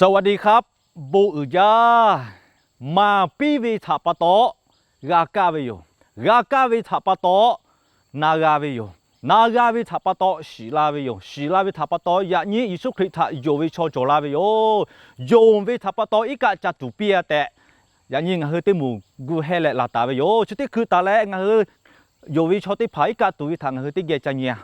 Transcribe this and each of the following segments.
สวัสดีครับ bon uiˍ jaˇ. Maˍ piˇ ve htaꞈ pa taw g'a kaˇ ve yoˬ. G'a kaˇ ve htaꞈ pa taw na g'a ve yoˬ. Na g'a ve htaꞈ pa taw shiˍ la ve yoˬ. Shiˍ la ve htaꞈ pa taw yaꞈ nyi Yeˍsuˆ Hkriꞈ htaꞈ yonˍ ve chaw cawˬ la ve yoˬ. Yonˍ ve htaꞈ pa taw iˉ kaˆ ca tuˬ piˇ-a tehꞈ, yaꞈ nyi ngaˬ hui teˇ moˍ gu heh leh laˬ taˍ ve yoˬ. Chi teˇ hkui taˍ leh ngaˬ hui yonˍ ve chaw teˇ hpaˍ iˉ kaˆ tuˬ ve htaꞈ ngaˬ hui teˇ geh ca nyi-a.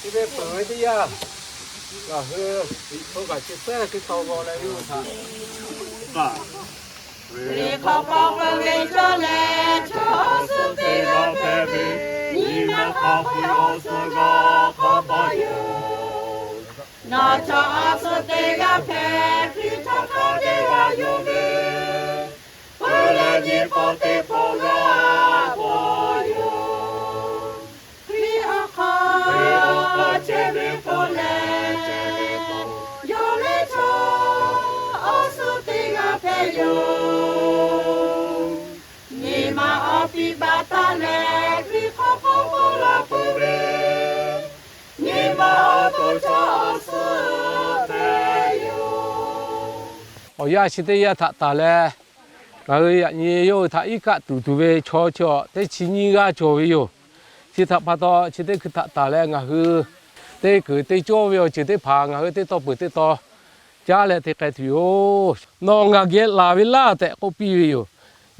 Chi ve peuˬ ve teˇ yanˇ, ngaˬ hui Liꞈ hpu kaꞈ chi tcuhˉ Hkriꞈ tawˇ g'aw leh yawˇ hui htaꞈ, Liꞈ hk'aw paw peuˬ ve cawˇ leh chaw awˬ suhˉ teˇ g'aˇ hpehꞈ ve, nyi ma hk'a peu-eˬ awˬ suhˉ g'aw hk'awꞈ pa yoˬ. Nawˬ chaw awˬ suhˉ teˇ g'aˇ hpehꞈ, Hkriꞈ chaw hk'a teˇ g'aˇ yonˍ ve, peuˬ leh nyi paw teˇ paw g'a paw yoˬ. Hkriꞈ awˬ hk'aw chehˇ ve k'o leh, yawˇ leh chaw awˬ suhˉ teˇ g'aˇ hpehꞈ yoˬ. Nyi ma awˬ piˇ baˬ taˍ leh, Hkriꞈ hk'aw hk'awꞈ paw la peuˬ ve, nyi ma awˬ to chaw awˬ suhˉ hpehꞈ yoˬ. Awˬ yanˇ chi teˇ yanˇ htaꞈ tanˬ leh, ngaˬ hui yaꞈ nyi yawˇ hui htaꞈ iˉ kaˆ tuˬ tuˬ ve chaw chi awˬ teˇ chi nyiˇ g'aˇ cawˬ ve yoˬ. Chi htaꞈ pa taw, chi teˇ hkui htaꞈ tanˬ leh ngaˬ hui teˇ kuiˬ teˇ cawˇ ve awˬ ceuˬ teˇ hpaˍ ngaˬ hui teˇ taw peuˬ teˇ taw caˉ leh te k'ai tuˬ yoˬ. Nawˬ ngaˬ geh laˬ ve laˇ tehꞈ k'oˆ piˇ ve yoˬ.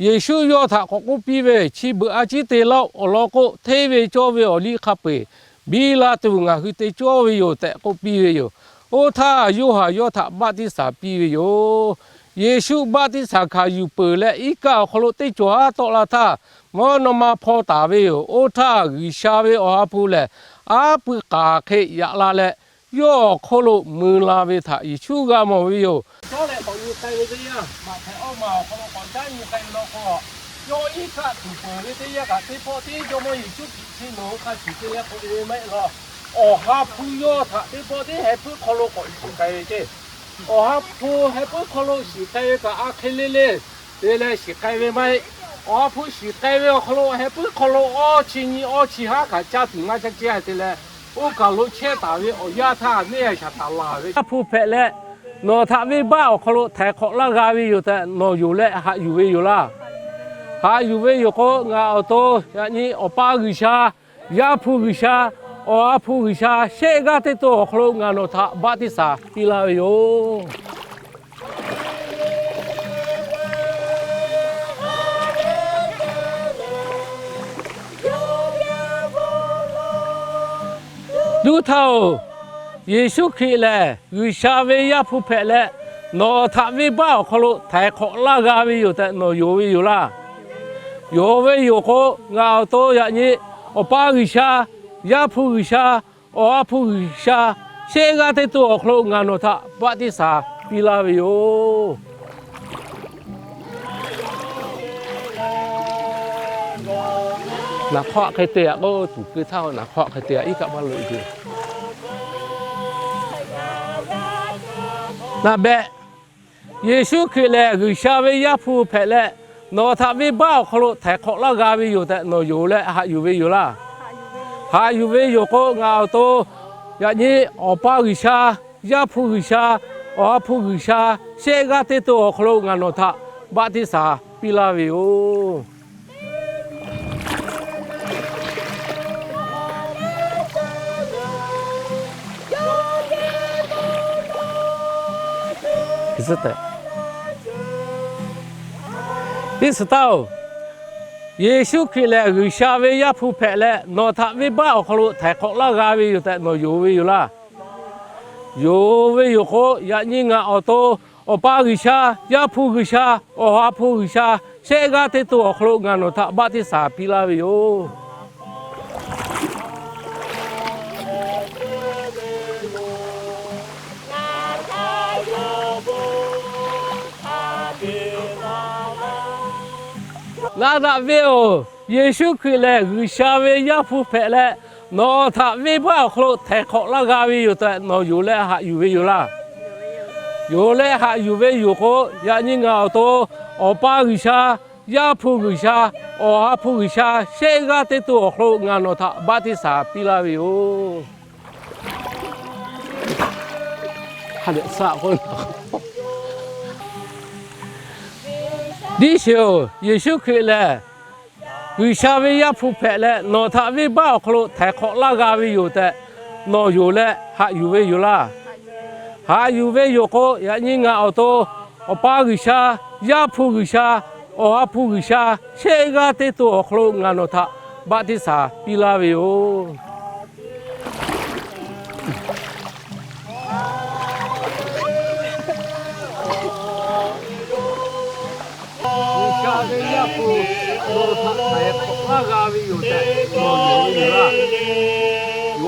Yeˍsuˆ yawˇ htaꞈ k'awꞈ k'oˆ piˇ ve, Chi beuꞈ a ciˉ te laˇ-oˆ. Awˬ lawn k'o, hteˇ ve cawˇ ve awˬ liˇ hk'a peu-eˬ biˇ la tuˬ ngaˬ hui te cawˇ ve yoˬ tehꞈ k'oˆ piˇ ve yoˬ. Oˇ htaˇ, Yoˇhanˬ yawˇ htaꞈ baˆtiˆsaˬ piˇ ve yoˬ. Yeˍsuˆ baˆtiˆsaˬ hkanˍ yuˬ peuˬ leh, iˉ kaˆ awˬ hk'aw lo teˇ cawˬ haˉ tawˆ la htaˇ, mvuhˇ naw ma hpaw taˍ ve yoˬ. Oˇ htaˇ, G'uiˬsha ve Awˬ ha hpu lehˬ, aˉ pui k'aˍ hk'e yaꞈ la leh, yawˇ awˬ hk'oˆ lo mui la ve htaꞈ Yeˍsuˆ g'a mawˬ ve yoˬ. Caˉ leh k'awꞈ nyi k'ai ve teˇ yanˇ, Maꞈhtehˍ awˇ maˬ awˬ hk'aw lo k'awꞈ caˉ nyi k'ai ve law k'o, yawˇ iˉ kaˆ tuˬ peuˬ ve teˇ yanˇ kaꞈ teˇ pawˆ tiˉ Jawˇmawˇ Yeˍsuˆ Hkriꞈ chi nawˬ hui hk'a shuˍ te leh k'oꞈ e ve maˇ heˆ law. Awˬ ha hpu yawˇ htaꞈ teˇ pawˆ tiˉ heh puiˉ hk'aw lo k'awꞈ shiˍ k'ai ve ceˇ. Awˬ ha hpu heh puiˉ hk'aw lo shiˍ k'ai ve kaꞈ a hk'e le le te leh shiˍ k'ai ve maˇ heˆ. Awˬ ha hpu shiˍ k'ai ve awˬ hk'aw lo heh puiˉ hk'aw lo awˇ chi nyi awˇ chi haˉ kaꞈ caˇ tuˬ ngaˇ caˇ ceh te leh, oˇ kaˬ lo chehˇ taˍ ve awˬ yanˇ htaˇ neˇ a shaˍ taˍ laˬ ve. Yaˇ hpu hpehꞈ leh, nawˬ htaꞈ venˇbaˆ awˬ hk'aw lo htaiˍ hk'awꞈ laˇ g'a ve yoˬ tehꞈ nawˬ yonˍ leh haꞈ yuˬ ve yoˬ laˇ. Haꞈ yuˬ ve yoˬ k'o, ngaˬ awˬ to yaꞈ nyi Awˬ pa G'uiˬsha, Yaˇ hpu G'uiˬsha, Awˬ ha hpu G'uiˬsha, shehˆ g'aˇ teˇ to awˬ hk'aw lo ngaˬ nawˬ htaꞈ baˆtiˆsaˬ piˇ laˇ ve yoˬ. Tuˉ htaˇ-oˬ, Yeˍsuˆ Hkriꞈ lehˬ G'uiˬsha ve Yaˇ hpu hpehꞈ leh, nawˬ htaꞈ venˇbaˆ awˬ hk'aw lo htaiˍ hk'awꞈ laˇ g'a ve yoˬ tehꞈ nawˬ yonˍ ve yoˬ laˇ. Yonˍ ve yoˬ k'o, ngaˬ awˬ to yaꞈ nyi Awˬ pa G'uiˬsha, Yaˇ hpu G'uiˬsha, Awˬ ha hpu G'uiˬsha, shehˆ g'aˇ teˇ to awˬ hk'aw lo ngaˬ nawˬ htaꞈ baˆtiˆsaˬ piˇ laˇ ve yoˬ. Naˍ hk'awˆ hk'e te-a k'o, tuˍ keu htaˇ naˍ hk'awˆ hk'e te-a iˉ kaˆ maˇ loꞈ-e. Naˍ behꞈ, Yeˍsuˆ Hkriꞈ lehˬ G'uiˬsha ve Yaˇ hpu hpehꞈ leh, nawˬ htaꞈ venˇbaˆ awˬ hk'aw lo htaiˍ hk'awꞈ laˇ g'a ve yoˬ tehꞈ nawˬ yonˍ leh haꞈ yuˬ ve yoˬ laˇ. Haꞈ yuˬ ve yoˬ k'o, ngaˬ awˬ to yaꞈ nyi Awˬ pa G'uiˬsha, Yaˇ hpu G'uiˬsha, Awˬ ha hpu G'uiˬsha, shehˆ g'aˇ teˇ to awˬ hk'aw lo ngaˬ nawˬ htaꞈ baˆtiˆsaˬ piˇ laˇ ve yoˬ. Iˉ suhˍ taˇ-oˬ, Yeˍsuˆ Hkriꞈ lehˬ G'uiˬsha ve Yaˇ hpu hpehꞈ leh, nawˬ htaꞈ venˇbaˆ awˬ hk'aw lo htaiˍ hk'awꞈ laˇ g'a ve yoˬ tehꞈ nawˬ yonˍ ve yoˬ laˇ. Yonˍ ve yoˬ k'o, yaꞈ nyi ngaˬ awˬ to Awˬ pa G'uiˬsha, Yaˇ hpu G'uiˬsha, Awˬ ha hpu G'uiˬsha, shehˆ g'aˇ teˇ to awˬ hk'aw lo ngaˬ nawˬ htaꞈ baˆtiˆsaˬ piˇ laˇ ve yoˬ. Naˆ daꞈ venˇ-oˬ, Yeˍsuˆ Hkriꞈ lehˬ G'uiˬsha ve Yaˇ hpu hpehꞈ leh, nawˬ htaꞈ venˇbaˆ awˬ hk'aw lo htaiˍ hk'awꞈ laˇ g'a ve yoˬ tehꞈ nawˬ yonˍ leh haꞈ yuˬ ve yoˬ laˇ. Yonˍ leh haꞈ yuˬ ve yoˬ k'o, yaꞈ nyi ngaˬ awˬ to Awˬ pa G'uiˬsha, Yaˇ hpu G'uiˬsha, Awˬ ha hpu G'uiˬsha shehˆ g'aˇ teˇ to awˬ hk'aw lo ngaˬ nawˬ htaꞈ baˆtiˆsaˬ piˇ laˇ ve yoˬ. Tiˉ sheˍ-oˬ, Yeˍsuˆ Hkriꞈ lehˬ G'uiˬsha ve Yaˇ hpu hpehꞈ leh, nawˬ htaꞈ venˇbaˆ awˬ hk'aw lo htaiˍ hk'awꞈ laˇ g'a ve yoˬ tehꞈ nawˬ yonˍ leh haꞈ yuˬ ve yoˬ laˇ. Haꞈ yuˬ ve yoˬ k'o, yaꞈ nyi ngaˬ awˬ to Awˬ pa G'uiˬsha, Yaˇ hpu G'uiˬsha, Awˬ ha hpu G'uiˬsha shehˆ g'aˇ teˇ to awˬ hk'aw lo ngaˬ nawˬ htaꞈ baˆtiˆsaˬ piˇ laˇ ve yoˬ. G'uiˬsha ve Yaˇ hpu nawˬ htaꞈ htaiˍ hk'awꞈ laˇ g'a ve yoˬ tehꞈ nawˬ yonˍ ve yoˬ laˇ.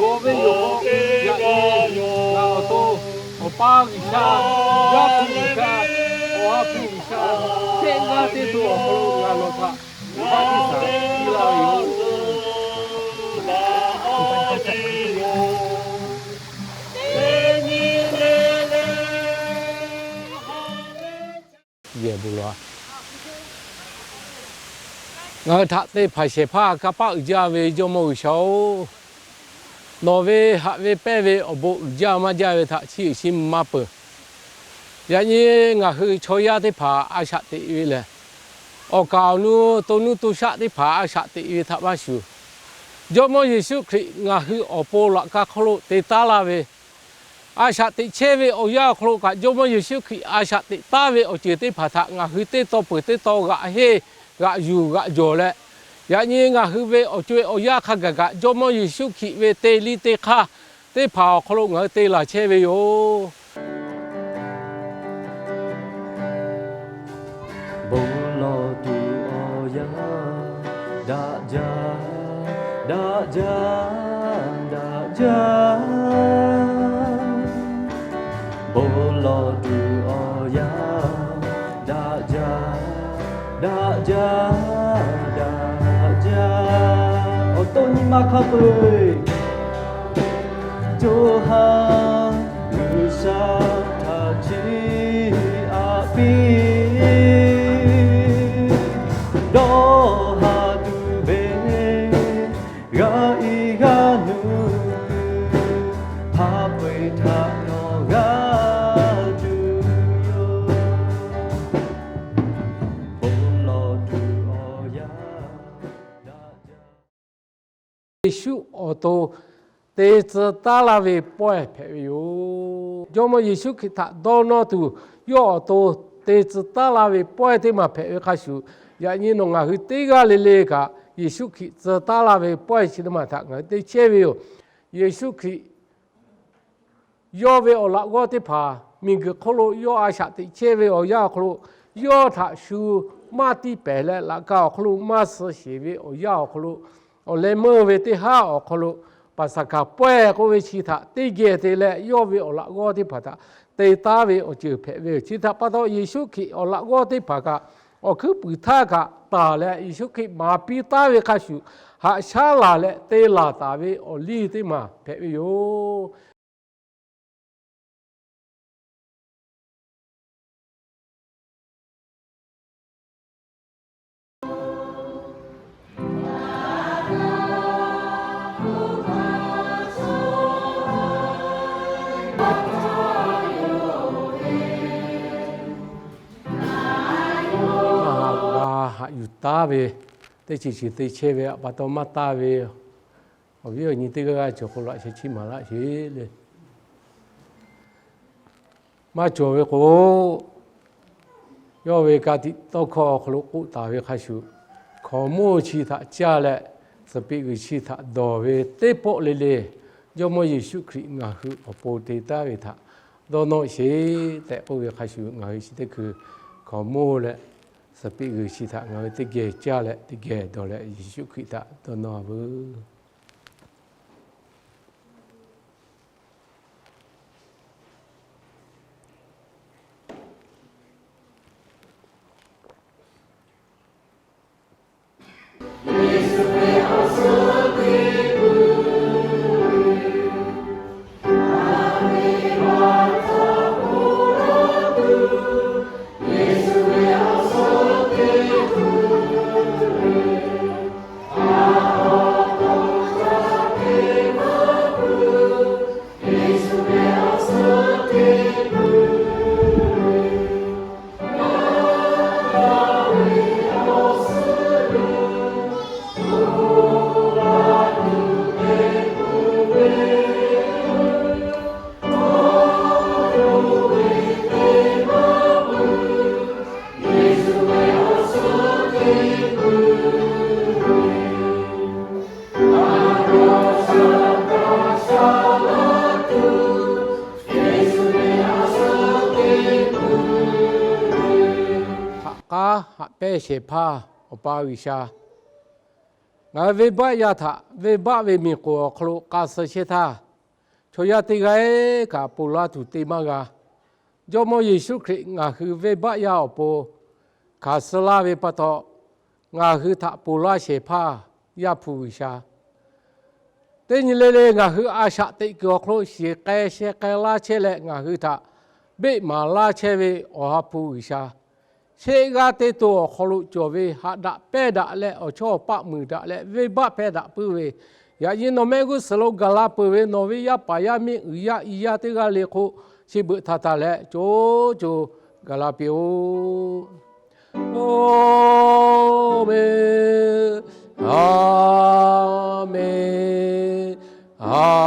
Yonˍ ve yoˬ k'o, yaꞈ nyi ngaˬ awˬ to Awˬ pa G'uiˬsha, Yaˇ hpu G'uiˬsha, Awˬ ha hpu G'uiˬsha shehˆ g'aˇ teˇ to awˬ hk'aw lo ngaˬ nawˬ htaꞈ baˆtiˆsaˬ piˇ laˇ ve yoˬ. Yehˬ bon laˬ. Ngaˬ hui htaꞈ te hpanˍ shehˍ hpaˇ kanˇ paˆ uiˍ jaˇ ve Jawˇmawˇ G'uiˬsha-oˬ, nawˬ ve haꞈ ve pehnˇ ve awˬ bon uiˍ jaˇ maˇ jaˇ ve htaꞈ chiˇ uiˍ chiˇ mvuh maˇ peuˬ. Yaꞈ nyi ngaˬ hui chaw yaˇ teˇ hpaˍ a shaꞈ teꞈ ve lehˬ, awˬ kaˍ awˬ nu to nuˇ to shaˆ teˇ hpaˍ a shaꞈ teꞈ ve htaꞈ maˇ shuˍ, Jawˇmawˇ Yeˍsuˆ Hkriꞈ ngaˬ hui awˬ pon laꞈ ka hk'oˆ lo te taˉ laˇ ve, a shaꞈ teꞈ chehˇ ve awˬ yanˇ awˬ hk'aw lo kaꞈ, Jawˇmawˇ Yeˍsuˆ Hkriꞈ a shaꞈ teꞈ taˉ ve awˬ ceuˬ teˇ hpaˍ htaꞈ ngaˬ hui teˇ taw peuˬ teˇ taw g'aꞈ henˇ, g'aꞈ yuˬ g'aꞈ jawˬ leh, yaꞈ nyi ngaˬ hui ve awˬ co-e awˬ yanˇ hk'a gaˬ kaꞈ, Jawˇmawˇ Yeˍsuˆ Hkriꞈ ve teˇ liˇ teˇ hk'aˇ teˇ hpaˍ awˬ hk'aw lo ngaˬ hui te laˬ chehˇ ve yoˬ. Bon lawˬ tuˬ awˬ yanˇ, daꞈ jaˇ, daꞈ jaˇ, daꞈ jaˇ. Bon lawˬ tuˬ awˬ yanˇ, daꞈ jaˇ, daꞈ jaˇ, daꞈ jaˇ. Awˬ to nyi ma hk'a peu-eˬ co ha G'uiˬsha htaꞈ chiˇ aꞈ piˇ. Dawˇ ha tuˬ ve g'a iˉ g'aˇ nuˬ, hk'a peu-eˬ htaꞈ nawˬ g'a tuˬ yoˬ. Bon lawˬ tuˬ awˬ yanˇ, Yeˍsuˆ awˬ to te tcuh taˉ laˇ ve pawehˇ hpehꞈ ve yoˬ. Jawˇmawˇ Yeˍsuˆ Hkriꞈ htaꞈ dawˇ nawˇ tuˬ, yawˇ awˬ to te tcuh taˉ laˇ ve pawehˇ teˇ maˬ hpehꞈ ve hk'a shuˍ, yaꞈ nyi nawˬ ngaˬ hui teˇ g'aˇ le le kaꞈ Yeˍsuˆ Hkriꞈ tcuh taˉ laˇ ve pawehˇ chi teˇ maˬ htaꞈ ngaˬ hui te chehˇ ve yoˬ. Yeˍsuˆ Hkriꞈ yawˇ ve awˬ laꞈ g'awˇ teˇ hpaˍ miˬguiˬ hk'oˆ lo yawˇ a shaꞈ teꞈ chehˇ ve awˬ yanˇ awˬ hk'aw lo, yawˇ htaꞈ shu maˇ tiˇ pehˍ leh, laꞈ ka awˬ hk'aw lo maˇ suh sheˍ ve awˬ yanˇ awˬ hk'aw lo, awˬ leh meuˇ ve teˇ haˉ awˬ hk'aw lo, Paˍsaˍhkaˍ pawehˇ k'oˆ ve chi htaꞈ teˇ geh te leh, yawˇ ve awˬ laꞈ g'awˇ teˇ hpaˍ htaꞈ te taˉ ve awˬ ceuˬ hpehꞈ ve yoˬ. Chi htaꞈ pa taw, Yeˍsuˆ Hkriꞈ awˬ laꞈ g'awˇ teˇ hpaˍ kaꞈ awˬ hkuiˉ puiˍ htaˇ kaꞈ taˍ leh, Yeˍsuˆ Hkriꞈ maˍ piˇ taˉ ve hk'a shuˍ, haꞈ shaˉ laˬ leh te laˬ taˍ ve awˬ liˇ teˇ maˬ hpehꞈ ve yoˬ. Haꞈ yuˬ taˉ ve teˇ ceuˬ ceuˬ te chehˇ ve pa taw maˇ taˇ ve, awˬ viˉ awˬ nyi teˇ g'aˇ g'aˇ cawˬ k'o, laꞈ sheh chiˇ maˍ laˆ sheˍ le. Maˇ cawˬ ve k'o, yawˇ ve ka tiꞈ tawˇ hkawˇ awˬ hk'aw lo k'oˆ taˍ ve hk'a shuˍ, hkaoˍmonˇ chi htaꞈ caˇ leh, suhˍ peꞈ g'uiˬ chi htaꞈ dawˬ ve teˇ pawˆ le le, Jawˇmawˇ Yeˍsuˆ Hkriꞈ ngaˬ hui awˬ pon te taˉ ve htaꞈ dawˇ nawˇ sheˍ tehꞈ k'oˆ ve hk'a shuˍ, ngaˬ hui chi teˇ hkui hkaoˍmonˇ leh suhˍ peꞈ g'uiˬ chi htaꞈ ngaˬ hui teˇ geh caˇ leh teˇ geh dawˬ leh, Yeˍsuˆ Hkriꞈ htaꞈ dawˇ nawˇ veuˬ. Haꞈ k'aˉ haꞈ pehnˇ shehˍ hpaˇ Awˬ pa G'uiˬsha, ngaˬ hui venˇbaˆ yaˇ htaꞈ venˇbaˆ ve miˬ k'oˍ awˬ hk'aw lo k'a suh chehˇ htaˇ, chaw yaˇ teˇ g'aˇ kaꞈ ponˬ laˇ tuˬ te maˇ g'a. Jawˇmawˇ Yeˍsuˆ Hkriꞈ ngaˬ hui venˇbaˆ yaˇ awˬ pon hkanˍ suh laˇ ve pa taw, ngaˬ hui htaꞈ ponˬ laˇ shehˍ hpaˇ Yaˇ hpu G'uiˬsha, teˇ nyi le le ngaˬ hui a shaꞈ teꞈ kuiˬ awˬ hk'aw lo shiˍ k'ai sheh k'ai laˇ chehˇ leh ngaˬ hui htaꞈ beˆ maˍ laˇ chehˇ ve Awˬ ha hpu G'uiˬsha, shehˆ g'aˇ teˇ to awˬ hk'aw lo cawˬ ve haꞈ daꞈ pehnˇ daꞈ leh awˬ chawˇ awˬ paˆ muiˬ daꞈ leh venˇbaˆ pehnˇ daꞈ puiˉ ve, yaꞈ nyi nawˬ mehˆ g'uˇ suhˍ lo gaˬ la peuˬ ve nawˬ ve yaˇ paˍ yaˇ miˇ uiˍ yaˇ i yaˇ teˇ g'aˇ le hk'oˆ, chi beuꞈ htaꞈ tanˬ leh co co gaˬ la piˇ-oˆ. Aˬ menˍ. Aˬ menˍ. Aˬ